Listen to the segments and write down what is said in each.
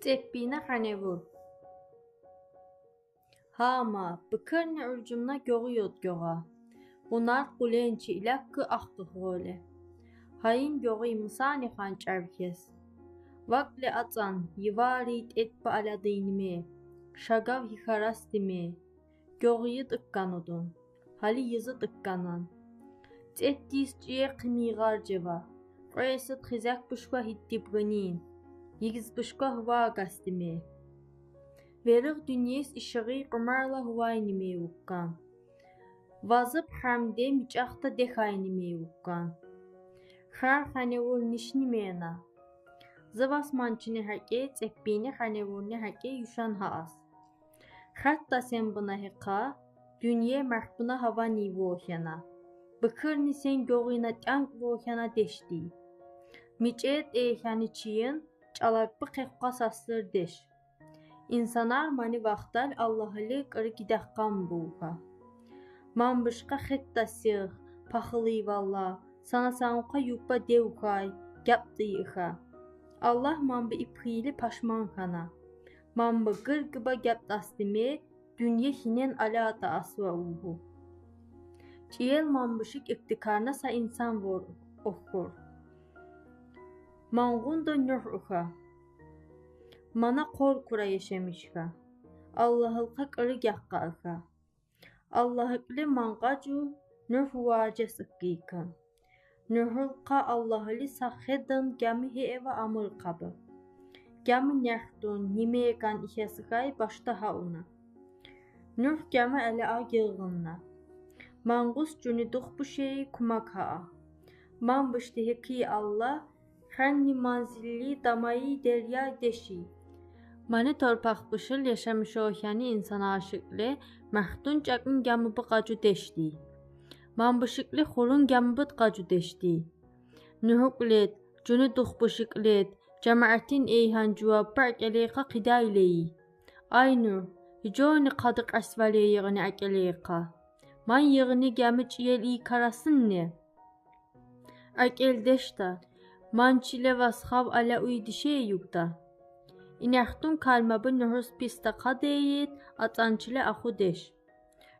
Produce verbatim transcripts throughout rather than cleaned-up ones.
Цеппина ханевур. Хама, быкырни уржумна гёгъуй от гёгъа. Гъунар къуленчи иляккы ахкъы хъоле. Хайин гёгъуй мусани хан чӏархес. Вакъле ацӏан, йывари тӏетпа алядыйниме. Шагав хихарастиме. Гёгъуй тӏыккан одун. Хали йызы тӏыкканан. Цӏетдиз чӏие хъымийгъар жева. Къуесыд хизяк бушва хиддибгынин. Йигиз бушва хва гастиме. Верыгъ дуьньез ишыгъи къумарла хвайниме вуккан. Вазыб хамде мичӏахта дехайниме вуккан. Хар ханевур нишнимена. Зывас манчини хакӏе, цеппини ханевурни хакӏе юшан хаас. Хатта сен бына хекъа, дуьнье марф бына хавани вохена. Быкырни сен гёгъуйна тӏянг вохена дешди. Мичӏет эхяни чийин, чӏалакбы хехкъас аслыр деш. Инсанар мани вахтал Аллагьли кӏыры гидахкъан буха. Ман бышкъа хетта сих, пахылый валла, сана санукъа юппа девхай, гяпдый иха. Аллагь ман бы ипхили пашман хана. Ман бы гыргыба гяпдастиме, дуьнье хинен алята асва уху. Чиел ман бышик иптикарна са инсан вор охур. Ман гъунда Нуьх уха. Мана къоркъура яшамишха. Аллагьылкъа кӏыры гяхкъа иха. Аллагьыкъли ман къачу Нуьх варжес иккийкан. Нуьхылкъа Аллагьли са хедын гями хева амыр къабы. Гями нехтун, нимекан ихесхай башта хауна. Нуьх гями аля агилгъынна. Ман гъус жуни дух бушей кумак хаа. Ман бышти хекий Аллагь, ханни манзилли дамайи деря деши. Мани торпах бышыл яшамиш охяни инсанар шикли, махтун чакын гями бы къачу дешди. Ман бышикли хурун гями быд къачу дешди. Нуьхукълед, жуни дух бышикълед, жамаатин эйхан жуваб ба акӏелейкъа къидайлеи. Ай Нуьх, хижони къады къасвале йыгъни акӏелейкъа. Ман йыгъни гями чиел ий карасынни? Акӏел дешда, ман чиле васхав аля уй дишей юкда. Инахтун калма бы Нуьхус писда къадейид, ацӏан чиле аху деш.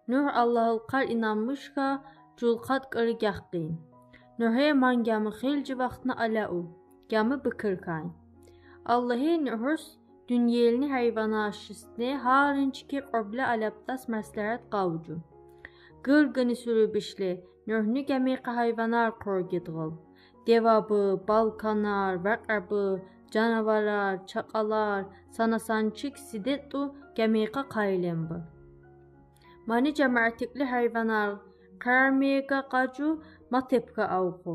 Нуьх Аллагьылкъар инанмышха, жулкъад кӏыры гяхкъин. Нуьхе ман гями хилжи вахтна аля у, гями быкыр хайн. Аллагьи Нуьхус дуьньелни хайванар шисне, харин чики къубла алябдас маслягьат къавжу. Гыргыни суьрюбишле, Нуьхни гямейкъа хайванар къор гидгъыл. Девабы, балканар, вакъабы, жанаварар, чакъалар, сана санчик сидетӏу гямейкъа къайлен бы. Мани жамаатикли хайванар къармега къачу ма тепка авху.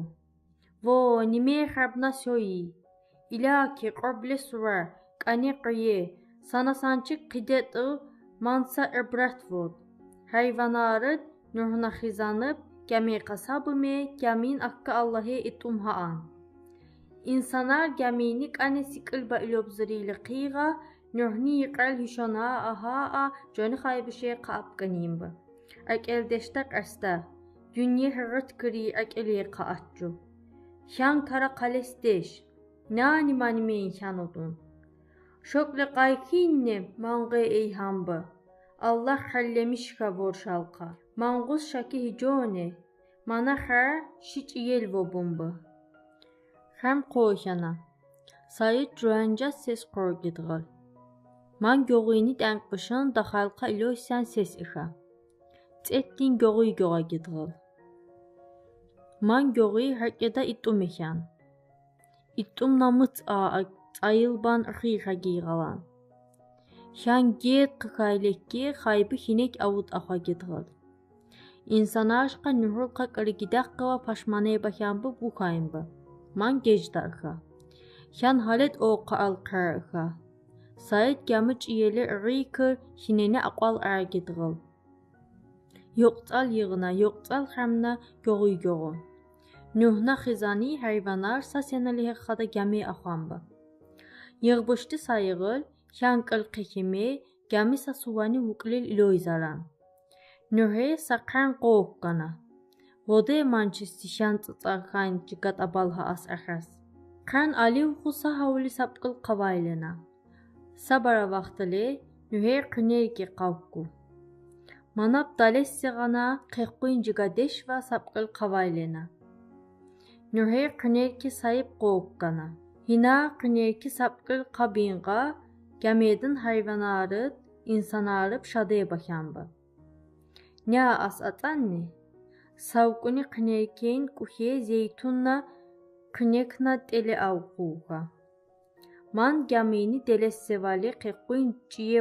Во, ниме хабна сёйи. Иляки къубла сувар, кӏани къуе, сана санчик къидетӏу ман са ибрат вод. Хайванарыд Нуьхна хизаныб, гямейкъа сабуме, гямин акка Аллагье итӏум хаан. Инсанар гямини кӏани сикӏил ба илёбзирили къийгъа, Нуьхни йикъел хишана ахаа, жуни хайбише къааб кӏанин бы. Акӏел дешда къаста, дуьнье хьигъит кири акӏелейкъа атчу. Хян кара къалес деш, нани мани мен хян одун. Шокли къайкинни ман гъе эйхан бы. Аллагь халлемишха воршалкъа. Ман гъус шаки хижони, мана хар ши чиел вобун бы. Хам къохяна. Сайыд журанжа сес къор гидгъыл. Ман гёгъуйни тӏянг бышын дахалкъа илёсян сес иха. Цӏетдин гёгъуй гёгъа гидгъыл. Ман гёгъуй гьакӏеда итӏум ихян. Итӏум намыц а цӏайылбан хи хагийгъалан. Хян гед къыкайлекке хайбы хинек авуд ахва гидгъыл. Инсанашкъа Нуьхулкъа кӏыри гидахъ къыва пашманай бахян бы бухайн бы. Ман гежда иха. Хян халет окъа алкъар иха. Сайыд гямы чиели ирикыр хинени акъвал ар гидгъыл. Ёкъцӏал йыгъна, ёкъцӏал хамна гёгъуй гёгъу. Нуьхна хизани хайванар са сенали хехада гяме ахван бы. Йыгъбышди сайыгъыл, хян кӏыл къехимей, гями са сувани вуклил илёй заран. Нуьхе са къан къокъ гана. Воде манчи сихян цӏыцӏа ханчи гатӏа балха ас ахас. Къан алив хуса хавли сапкъыл къавайлена. Сабара вахтали нуьгьер хъуьнерки къав гу. Манаб далес сигъана хъехъуьн жига дешва сапкъил хъавайла ина. Нуьгьер хъуьнерки сайиб къо кана. Гьина хъуьнерки сапкъил хъабин къа гамедин гьайванариб, инсанариб шаде бахьан ба. Ня ас атӀанни? Савкуни хъуьнеркин кӀухе зейтунна хъуьнекна тӀели ав хъувуха. Ман гамени делессевали хъехъуьн чӀие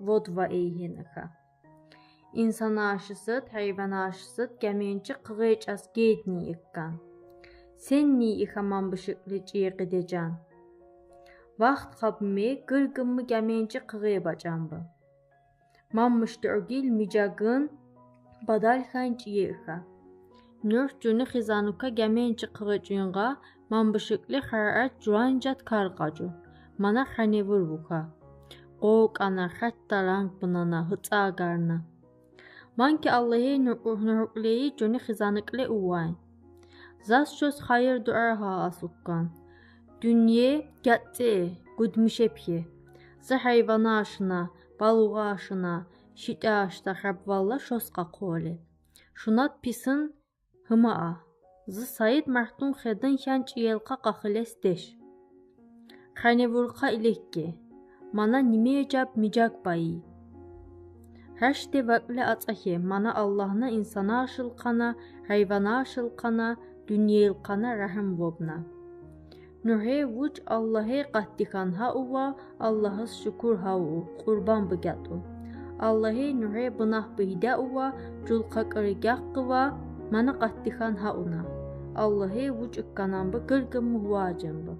водва эйгьенаха. Инсанашисад, гьайванашисад гамени чи хъуьгъечӀаз гедни иккан. Сенни иха ман бишикьли чӀие къидежан? Вахт хабми, гиргимми гамени чи хъуьгъеб ачӀанба. Ман мишта гъугил мижагин бадал хьайин чӀие иха. Нуьгь чуьни хизанука гамени чи хъуьгъечӀин къа ман бишикьли харарат жуван жад кар къачӀу. Мана ханевур вуха. Къо кӀана, хатта ранг бунана, гьуцӀа агарна. Манки Аллагьи нуьгьуклейи чуьни хизаникьли увайн. Заз чвез хайир-дуа гьа ас уккан. Дуьнье гятӀце, гудмише пхье. За гьайванашна, балугъашна, шитӀашда хабвалла шос къахъвали. Шунат писин гьима а. Зи Саид мартун хедин хьан чӀиелхъа къахилес деш. Ханевурхъа илекке. Мана ниме жаб мижаг байи. Гьашде вакӀли ацӀахье, мана Аллагьни инсанашилхъана, гьайванашилхъана, дуьньеилхъана рагьимвубна. Нуьгье вуч Аллагье къаттихьан гьа ува, Аллагьиз шукур гьаву, къурбан бигатӀу. Аллагьи нуьгье бунагь бигьдава, жул хъакӀри гахъ гъва, мана къаттихьан гьа уна. Аллагьи вуч иккананби гиргимми гьуважинби.